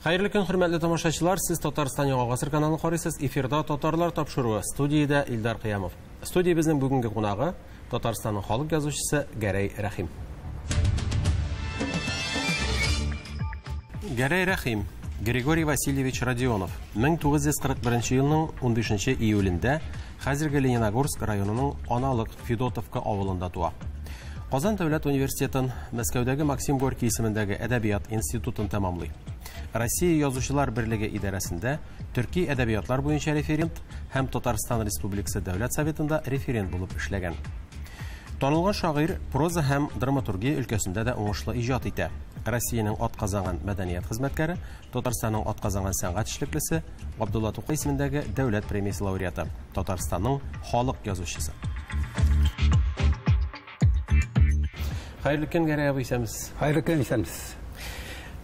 Хәерле көн, хөрмәтле тамашачылар! Сез Татарстан Яңа Гасыр каналын карыйсыз. Эфирда Татарлар тапшыруы. Студиядә Илдар Кыямов. Студиябезнең бүгенге кунагы Татарстанның халык язучысы Гәрәй Рәхим. Гәрәй Рәхим, Григорий Васильевич Родионов, 1941 елның 15 июлендә хәзерге Лениногорск районының Аналык Федотовка авылында туа. Казан дәүләт университетын, Мәскәүдәге Максим Горький исемендәге әдәбият институтын тәмамлый. Россия Язучылар берлеге идарәсендә төрки әдәбиятлар буенча референт һәм Татарстан Республикасы Дәүләт Советында референт булып эшләгән. Танылган шагыйрь проза һәм драматургия өлкәсендә дә уңышлы иҗат итә. Россиянең атказанган мәдәният хезмәткәре, Татарстанның атказанган сәнгать эшлеклесе, Габдулла Тукай исемендәге дәүләт премиясе лауреаты, Татарстанның халык язучысы. Хәерле көн, Гәрәй абый, исәнмесез. Хәерле көн, исәнмесез.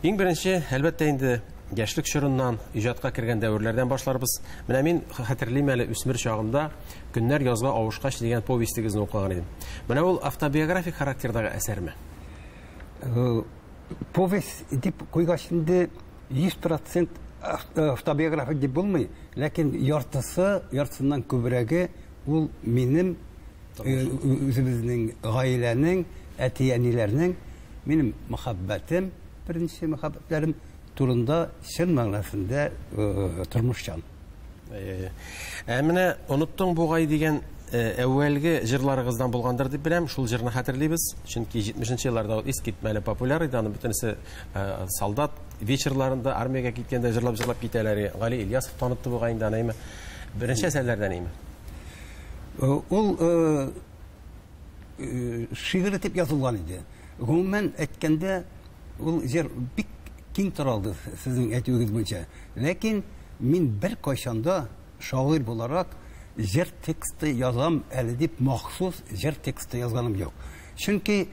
Иң беренче, әлбәттә инде, яшьлек чорыннан, иҗатка кергән дәверләрдән башларбыз. Менә мин хәтерлим әле, үсмер чагымда Көннәр язга авышкач дигән повестегезне укыган идем. Менә ул автобиографик характердагы әсәрме? Повесть дип куйгач инде 100% автобиографик дип булмый, ләкин яртысы, яртысыннан күбрәге ул минем үзебезнең гаиләнең, әти-әниләрнең, минем мәхәббәтем, беренче мәхәббәтләрем турында чын мәгънәсендә тормышчан. Ә менә Оныттың бугай дигән әүвәлге җырларыгыздан булгандыр дип беләм, шул җырны хәтерлибез, чөнки 70 елларда ул искитмәле популяр иде, аны бөтенесе солдат вечерларында армиягә киткәндә җырлап-җырлап китәләр. Гали Ильясов танытты бугай инде аны, әйме? Беренче әсәрләрдән әйме? Ул шигырь итеп язылган иде. Гомумән әйткәндә, ул җыр бик киң таралды сезнең әйтүегез буенча. Ләкин мин бер кайчанда шагыйрь буларак җыр тексты язам әле дип махсус җыр тексты язганым юк. Чөнки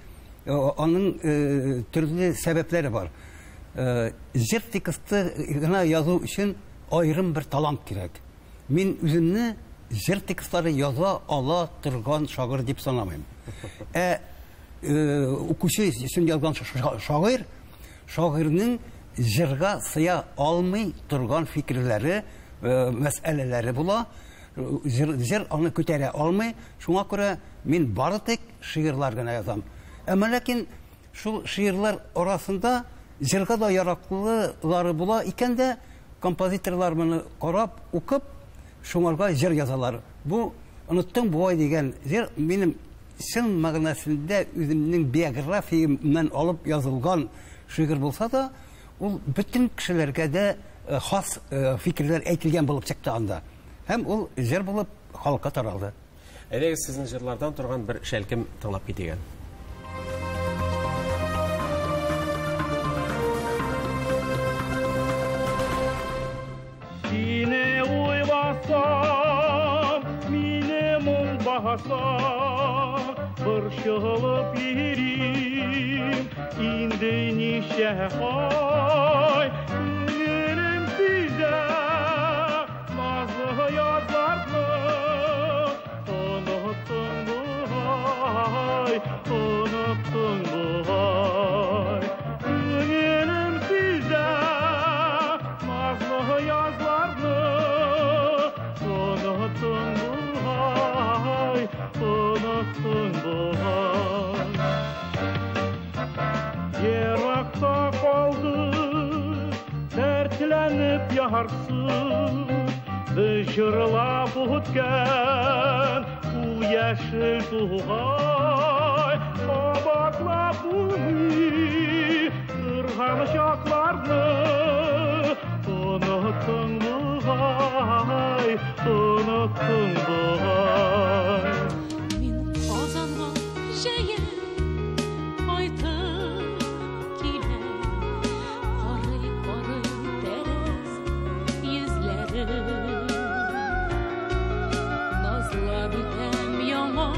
аның төрле сәбәпләре бар. Җыр тексты гына язу өчен аерым бер талант кирәк. Мин үземне җыр текстлары яза ала торган шагыйрь дип санамыйм. Ә укучы өчен язган шагыйрь, шагыйрьнең җырга сыя алмый торган фикерләре, мәсьәләләре була. Җыр аны күтәрә алмый. Шуңа күрә мин бары тик шигырьләр генә язам. Әмма ләкин шул шигырьләр арасында җырга да яраклылары була икән дә, композиторлар моны карап, укып, шуңарга җыр язалар. Бу Оныттың бугай дигән җыр минем чын мәгънәсендә үземнең биографиямнән алып язылган шигырь булса да, ул бөтен кешеләргә дә хас фикерләр әйтелгән булып чыкты анда. Һәм ул җыр булып халыкка таралды. Әйдәгез, сезнең җырлардан торган бер шәлкем тыңлап китик әле. Сине уйласам, мине моң баса, борчылып йөрим, инде ничә ай, күңелем сизә, назлы язларны оныттың бугай, оныттың бугай. Күңелем сизә, назлы язларны оныттың бугай, оныттың бугай. Еракта калды, дәртләнеп ярсып, без җырлап үткән ул яшел тугай, кабатлап булмый торган чакларны оныттың бугай, оныттың бугай. Мин Казанга җәен кайтып киләм, карый-карый тәрәз йөзләрен. Назлап үтәм яңа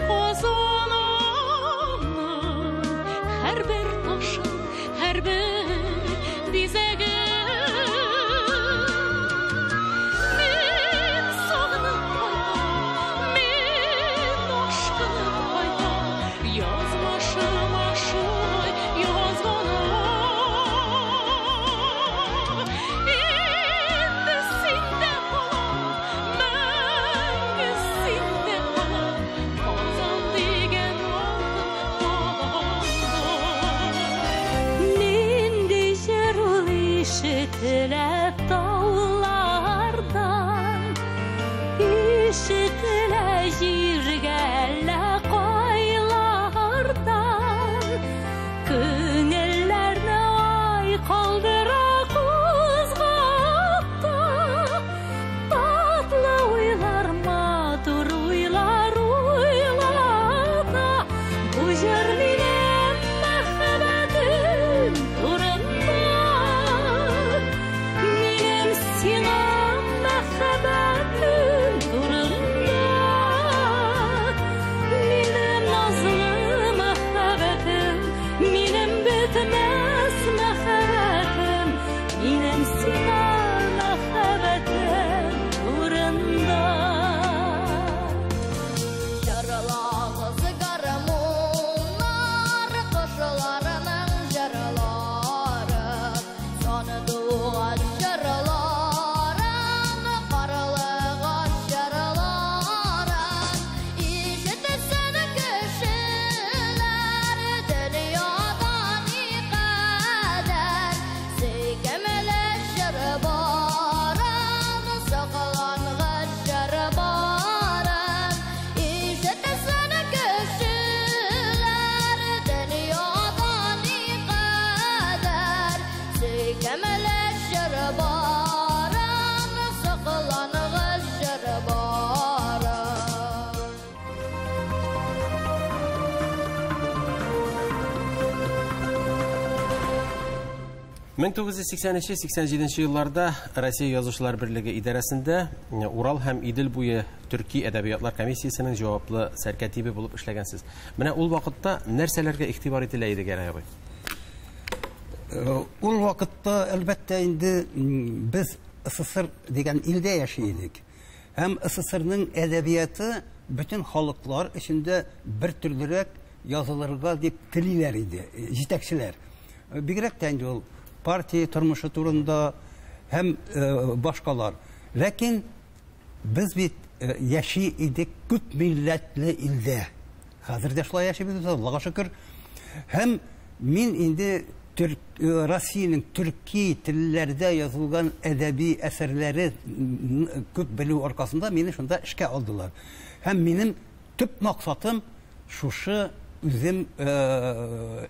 Казан. 1983-87 елларда Россия Язучылар берлеге идарәсендә Урал һәм Идел буе төрки әдәбиятлар комиссиясенең җаваплы сәркәтибе булып эшләгәнсез. Менә ул вакытта нәрсәләргә игътибар ителә иде, Гәрәй абый? Ул вакытта, әлбәттә, инде без СССР дигән илдә яши идек. Һәм СССРның әдәбияты бөтен халыклар өчен дә бер төрлерәк язылырга дип телиләр иде җитәкчеләр. Бигрәк тә инде ул партия тормышы турында һәм башкалар. Ләкин без бит яши идек күп милләтле илдә. Хәзер дә шулай яшибез, Аллага шөкер. Һәм мин инде Россиянең төрки телләрдә язылган әдәби әсәрләре күп белү аркасында мине шунда эшкә алдылар. Һәм минем төп максатым шушы үзем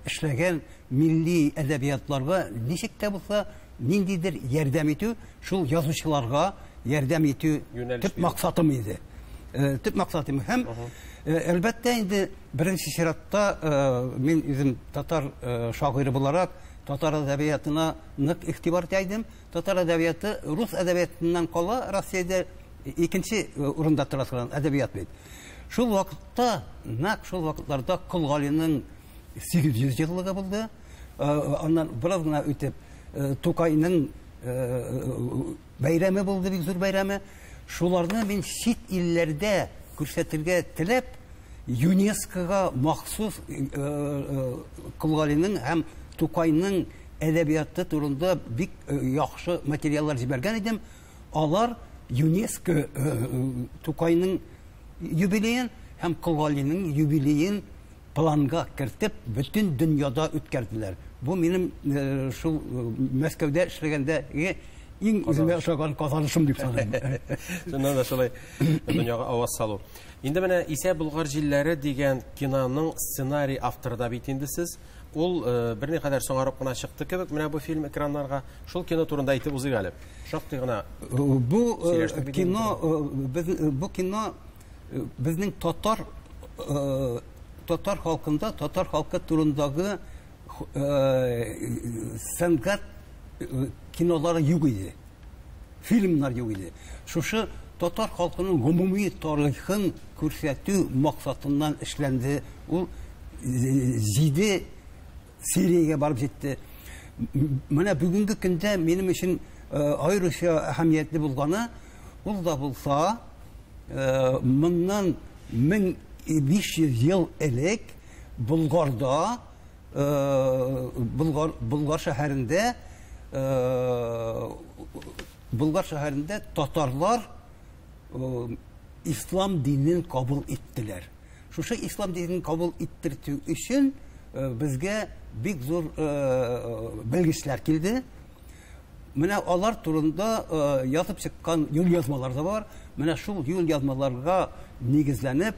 эшләгән милли әдәбиятларга ничек тә булса ниндидер ярдәм итү, шул язучыларга ярдәм итү төп максатым иде. Төп максатым. Һәм әлбәттә инде беренче чиратта мин үзем татар шагыйре буларак татар әдәбиятына нык игътибар итә идем. Татар әдәбияты рус әдәбиятыннан кала Россиядә икенче урында тора торган әдәбият бит. Шул вакытта, нәкъ шул вакытларда Кол Галинең 800 еллыгы булды. Аннан бераз гына үтеп Тукайның бәйрәме булды, бик зур бәйрәме. Шуларны мин чит илләрдә күрсәтергә теләп, ЮНЕСКОга махсус Кол Галинең һәм Тукайның әдәбияты турында бик яхшы материаллар җибәргән идем. Алар ЮНЕСКО Тукайның юбилеен һәм Кол Галинең юбилеен планга кертеп, бөтен дөньяда үткәрделәр. Бу минем шул Мәскәүдә эшләгәндәге иң үземә ошаган казанышым дип саныйм. Чыннан да шулай дөньяга аваз салу. Инде менә Исә Болгар җилләре дигән киноның сценарий авторы да бит инде сез. Ул берникадәр соңарып кына чыкты кебек менә бу фильм экраннарга. Шул кино турында әйтеп узыйк әле. Шактый гына бу кино, бу кино безнең татар татар халкында татар халкы турындагы сәнгать кинолары юк иде. Фильмнар юк иде. Шушы татар халкының гомуми тарихын күрсәтү максатыннан эшләнде. Ул 7 сериягә барып җитте. Менә бүгенге көндә минем өчен аеруча әһәмиятле булганы, ул да булса, моннан 1500 ел элек Болгарда, Болгар шәһәрендә, Болгар шәһәрендә татарлар ислам динен кабул иттеләр. Шушы ислам динен кабул иттертү өчен безгә бик зур белгечләр килде. Менә алар турында язып чыккан юл язмалар да бар. Менә шул юл язмаларга нигезләнеп,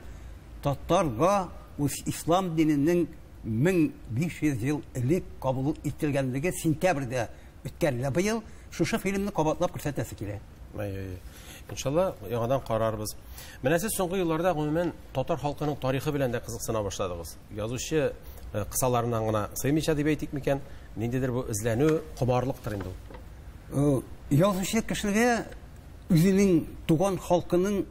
татарга ислам диненең 1500 ел элек кабул ителгәнлеге сентябрьдә үткәрелә быел. Шушы фильмны кабатлап күрсәтәсе килә. Иншалла, яңадан карарбыз. Менә сез соңгы елларда гомумән татар халкының тарихы белән дә кызыксына башладыгыз. Язучы кысаларыннан гына сыймыйча дип әйтик микән? Ниндидер бу эзләнү, комарлыктыр инде ул. Язучы кешегә үзенең туган халкының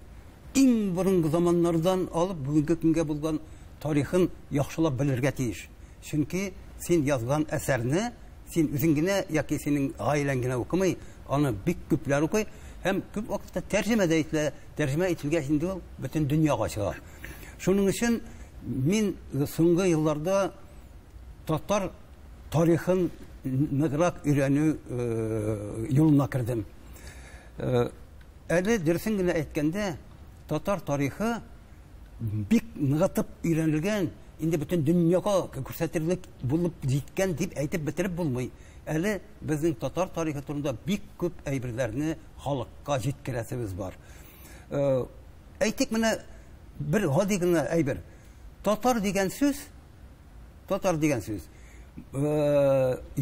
иң борынгы заманнардан алып бүгенге көнгә булган тарихын яхшылап белергә тиеш. Чөнки син язган әсәрне син үзең генә яки синең гаиләң генә укымый, аны бик күпләр укый һәм күп вакытта тәрҗемә дә ителә. Тәрҗемә ителгәч инде ул бөтен дөньяга чыга. Шуның өчен мин соңгы елларда татар тарихын ныграк өйрәнү юлына кердем. Әле дөресен генә әйткәндә, татар тарихы бик ныгытып өйрәнелгән, инде бөтен дөньяга күрсәтерлек булып җиткән дип әйтеп бетереп булмый. Әле безнең татар тарихы турында бик күп әйберләрне халыкка җиткерәсебез бар. Әйтик менә бер гади генә әйбер. Татар дигән сүз, татар дигән сүз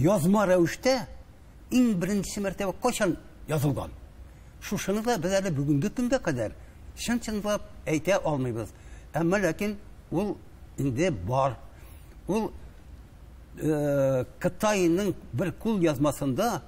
язма рәвештә иң беренче мәртәбә кайчан язылган? Шушыны да без әле бүгенге көнгә кадәр чын-чынлап әйтә алмыйбыз. Әмма ләкин ул инде бар. Ул Кытайның бер кул язмасында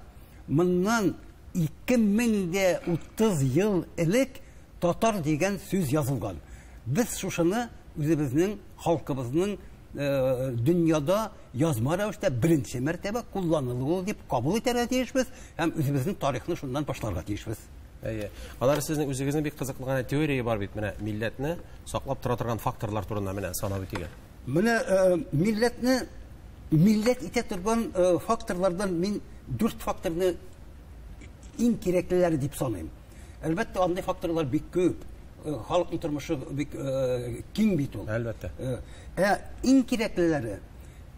моннан 2030 ел элек татар дигән сүз язылган. Без шушыны үзебезнең халкыбызның дөньяда язма рәвештә беренче мәртәбә кулланылуы дип кабул итәргә тиешбез һәм үзебезнең тарихны шуннан башларга тиешбез. Әйе. Алар сезнең үзегезнең бик кызыклы гына теория бар бит, менә милләтне саклап тора торган факторлар турында менә санап үтик. Менә милләтне милләт итә торган факторлардан мин 4 факторны иң кирәклеләре дип саныйм. Әлбәттә, андый факторлар бик күп. Халыкның тормышы бик киң бит ул. Әлбәттә. Ә иң кирәклеләре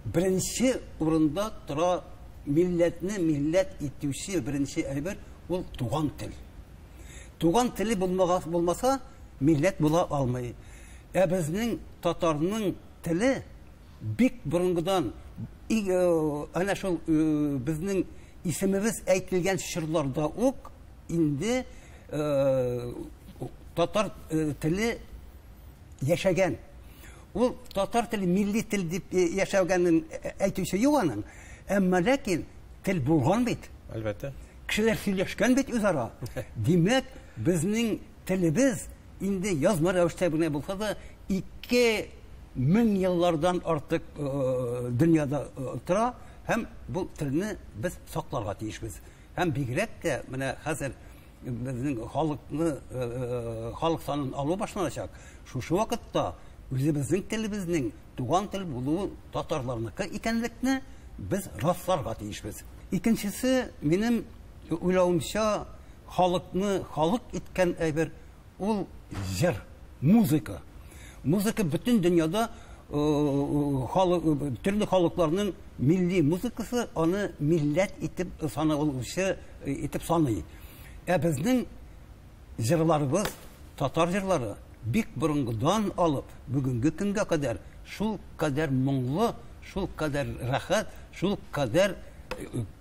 беренче урында тора милләтне милләт итүче беренче әйбер ул туган тел. Туган теле булмаса, милләт була алмый. Ә безнең татарның теле бик борынгыдан, әнә шул безнең исемебез әйтелгән чорларда ук инде татар теле яшәгән. Ул татар теле милли тел дип яшәгәнен әйтүче юк аның. Әмма ләкин тел булган бит. Әлбәттә. Кешеләр сөйләшкән бит үзара. Димәк, безнең телебез инде язма рәвештә генә булса да 2000 еллардан артык дөньяда тора һәм бу телне без сакларга тиешбез. Һәм бигрәк тә менә хәзер безнең халыкны халык санын алу башланачак. Шушы вакытта үзебезнең телебезнең туган тел булуы татарларныкы икәнлекне без расларга тиешбез. Икенчесе, минем уйлавымча, халыкны халык иткән әйбер ул җыр, музыка. Музыка бөтен дөньяда төрле халыкларның милли музыкасы аны милләт итеп саналучы итеп саный. Ә безнең җырларыбыз, татар җырлары бик борынгыдан алып бүгенге көнгә кадәр шул кадәр моңлы, шул кадәр рәхәт, шул кадәр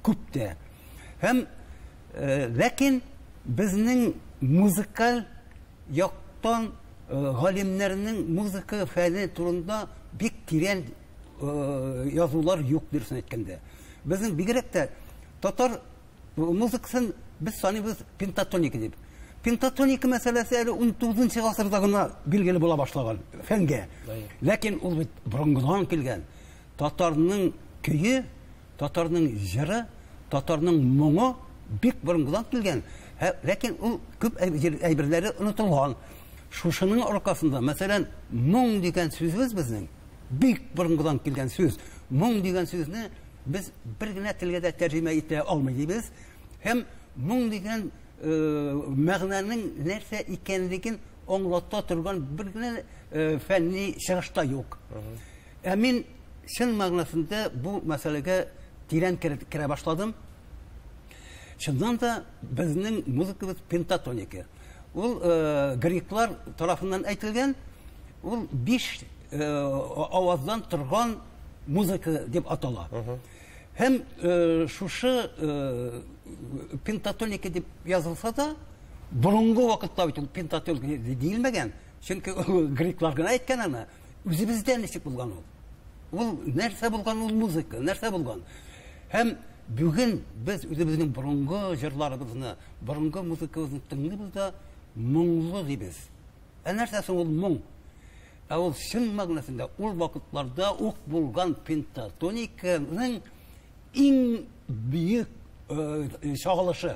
күп тә. Һәм ләкин безнең музыкаль яктан галимнәрнең музыка фәне турында бик тирән язулар юк, дөресен әйткәндә. Безнең бигрәк тә татар музыкасын без саныйбыз пентатоника дип. Пентатоника мәсьәләсе әле 19 гасырда гына билгеле була башлаган фәнгә. Ләкин ул бит борынгыдан килгән. Татарның көе, татарның җыры, татарның моңы бик борынгыдан килгән. Ләкин ул күп әйберләре онытылган. Шушының аркасында, мәсәлән, моң дигән сүзебез безнең бик борынгыдан килгән сүз. Моң дигән сүзне без бер генә телгә дә тәрҗемә итә алмыйбыз. Һәм моң дигән мәгънәнең нәрсә икәнлеген аңлата торган бер генә фәнни чыгыш та юк. Ә мин чын мәгънәсендә бу мәсьәләгә тирән керә башладым. Чыннан да безнең музыкабыз пентатоника. Ул греклар тарафыннан әйтелгән, ул 5 аваздан торган музыка дип атала. Һәм шушы пентатоника дип язылса да, борынгы вакытта бит ул пентатоника диелмәгән, чөнки греклар гына әйткән аны. Үзебездә ничек булган ул? Ул нәрсә булган ул музыка, нәрсә булган? Һәм бүген без үзебезнең борынгы җырларыбызны, борынгы музыкабызны тыңлыйбыз да моңлы дибез. Ә нәрсә соң ул моң? Ә ул чын мәгънәсендә ул вакытларда ук булган пентатониканың иң бөек чагылышы.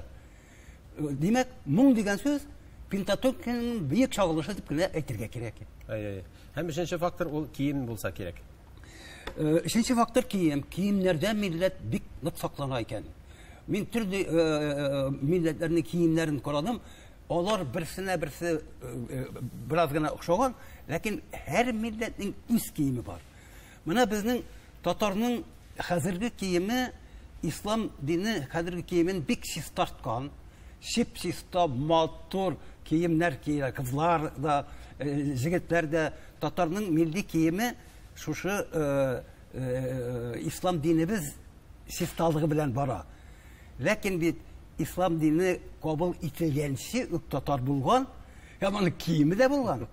Димәк, моң дигән сүз пентатониканың бөек чагылышы дип кенә әйтергә кирәк. Әй-әй. Һәм өченче фактор ул кием булса кирәк. Өченче фактор кием. Киемнәрдә милләт бик нык саклана икән. Мин төрле милләтләрнең киемнәрен карадым. Алар берсенә берсе бераз гына охшаган, ләкин һәр милләтнең үз киеме бар. Менә безнең татарның хәзерге киеме, ислам дине хәзерге киемен бик чистарткан, чип-чиста, матур киемнәр кия, кызлар да, җегетләр дә. Татарның милли киеме шушы ислам динебез чисталыгы белән бара. Ләкин бит ислам дине кабул ителгәнче үк татар булган, һәм аның киеме дә булган.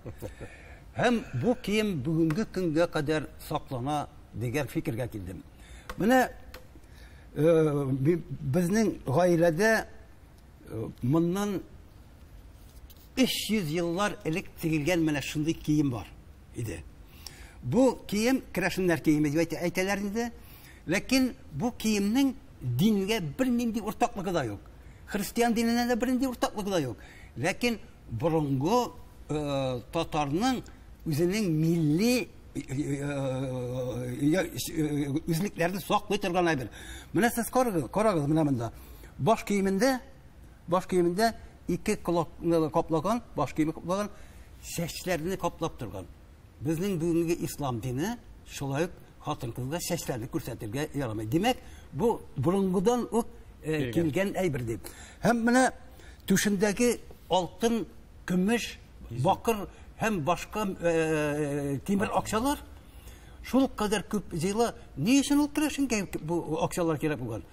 Һәм бу кием бүгенге көнгә кадәр саклана дигән фикергә килдем. Менә безнең гаиләдә моннан 300 еллар элек тегелгән менә шундый кием бар иде. Бу кием керәшеннәр киеме дип әйтәләр инде. Ләкин бу киемнең дингә бернинди уртаклыгы да юк. Христиан диненә дә бернинди уртаклыгы да юк. Ләкин борынгы татарның үзенең милли үзлекләрен саклый торган әйбер. Менә сез карагыз, карагыз менә монда. Баш киемендә, баш киемендә ике колакны каплаган, баш киеме каплаган, чәчләрне каплап торган. Безнең бүгенге ислам дине шулай ук хатын-кызга чәчләрне күрсәтергә ярамый. Димәк, бу борынгыдан ук килгән әйбер дип. Һәм менә түшендәге алтын, көмеш, бакыр һәм башка тимер акчалар шул кадәр күп җыела. Ни өчен ул керәшенгә бу акчалар кирәк булган?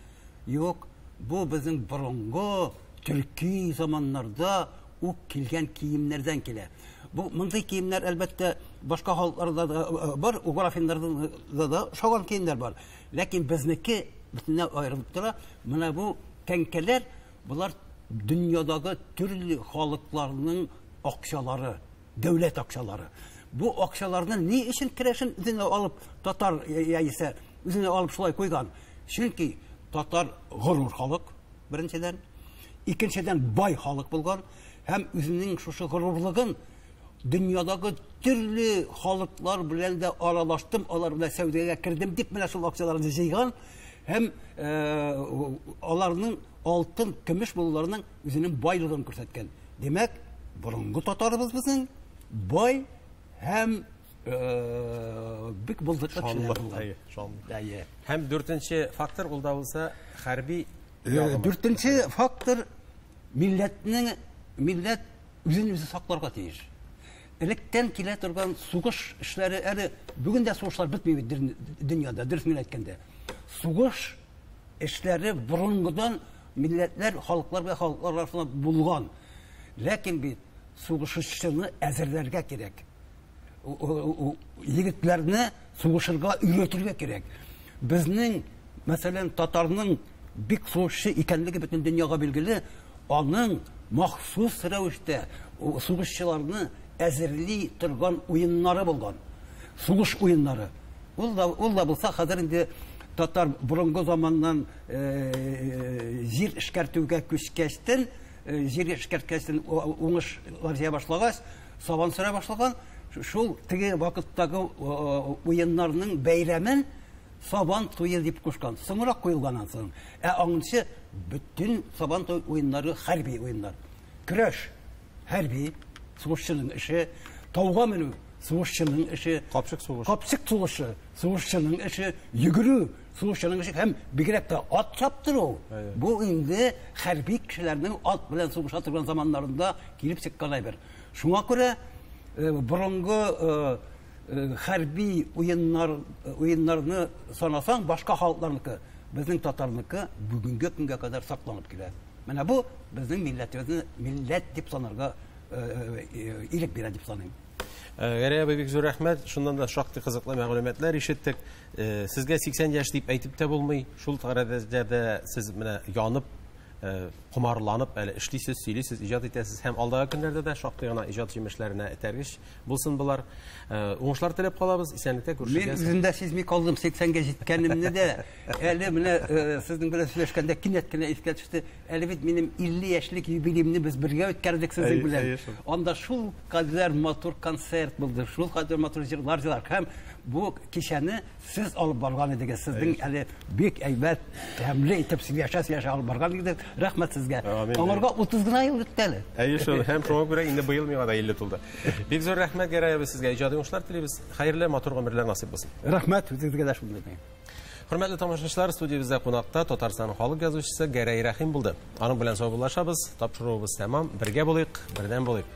Юк, бу безнең борынгы төрки заманнарда ук килгән киемнәрдән килә. Бу мондый киемнәр әлбәттә башка халыкларда да бар, уграфиннарда да шаган киемнәр бар. Ләкин безнеке бөтенләй аерылып тора. Менә бу тәңкәләр, болар дөньядагы төрле халыкларның акчалары, дәүләт акчалары. Бу акчаларны ни өчен керәшен үзенә алып татар яисә үзенә алып шулай куйган? Чөнки татар горур халык, беренчедән, икенчедән бай халык булган һәм үзенең шушы горурлыгын дөньядагы төрле халыклар белән дә аралаштым, алар белән сәүдәгә кердем дип менә шул акчаларны җыйган һәм аларның алтын, көмеш булуларының үзенең байлыгын күрсәткән. Димәк, борынгы татарыбыз безнең бай һәм бик булдыклы кешеләр булган. Әйе. Һәм дүртенче фактор ул да булса хәрби. Дүртенче фактор милләтнең милләт үзен үзе сакларга тиеш. Электән килә торган сугыш эшләре әле бүген дә сугышлар бетми бит дөньяда, дөресен әйткәндә. Сугыш эшләре борынгыдан милләтләр, халыклар белән халыклар арасында булган. Ләкин бит сугышчыны әзерләргә кирәк. Егетләрне сугышырга өйрәтергә кирәк. Безнең, мәсәлән, татарның бик сугышчы икәнлеге бөтен дөньяга билгеле, аның махсус рәвештә сугышчыларны әзерли торган уеннары булган. Сугыш уеннары. Ул да булса хәзер инде татар борынгы заманнан җир эшкәртүгә күчкәчтен, җир эшкәрткәчтен уңышлар җыя башлагач, сабан сөрә башлаган, шул теге вакыттагы уеннарның бәйрәмен сабан туе дип кушкан. Соңрак куелган ансын. Ә аңынчы бөтен сабан туй уеннары хәрби уеннар. Көрәш хәрби, сугышчының эше, тауга менү сугышчының эше, капчык сугышы, капчык сугышы, сугышчының эше, йөгерү сугышчының эше һәм бигрәк тә ат чаптыру. Бу инде хәрби кешеләрнең ат белән сугыша торган заманнарында килеп чыккан әйбер. Шуңа күрә борынгы хәрби уеннарны санасаң, башка халыкларныкы, безнең татарныкы бүгенге көнгә кадәр сакланып килә. Менә бу безнең милләтебезне милләт дип санарга ирек бирә дип саныйм. Гәрәй абый, бик зур рәхмәт. Шуннан да шактый кызыклы мәгълүматлар ишеттек. Сезгә 80 яшь дип әйтеп тә булмый. Шул дәрәҗәдә сез менә янып, комарланып әле эшлисез, сөйлисез, иҗат итәсез һәм алдагы көннәрдә дә шактый гына иҗат җимешләренә этәргеч булсын болар. Уңышлар теләп калабыз. Исәнлектә күрешергә. Мин үзем дә сизми калдым 80-гә җиткәнемне дә. Әле менә сезнең белән сөйләшкәндә кинәт кенә искә төште. Әле бит минем 50 яшьлек юбилеемны без бергә үткәрдек сезнең белән. Анда шул кадәр матур концерт булды, шул кадәр матур җырлар җырлар һәм бу кичәне сез алып барган идегез. Сезнең әле бик әйбәт, тәмле итеп сөйләшә-сөйләшә алып барган идегез. Рәхмәт сезгә. Аңарга 30 гына ел үтте әле. Әйе шул, һәм шуңа күрә инде быел миңа да 50 тулды. Бик зур рәхмәт, Гәрәй абый, сезгә иҗади уңышлар телибез. Хәерле, матур гомерләр насыйп булсын. Рәхмәт, үзегезгә дә шундый. Хөрмәтле тамашачылар, студиябездә кунакта Татарстан халык язучысы Гәрәй Рәхим булды. Аның белән саубуллашабыз. Тапшыруыбыз тәмам. Бергә булыйк, бердәм булыйк.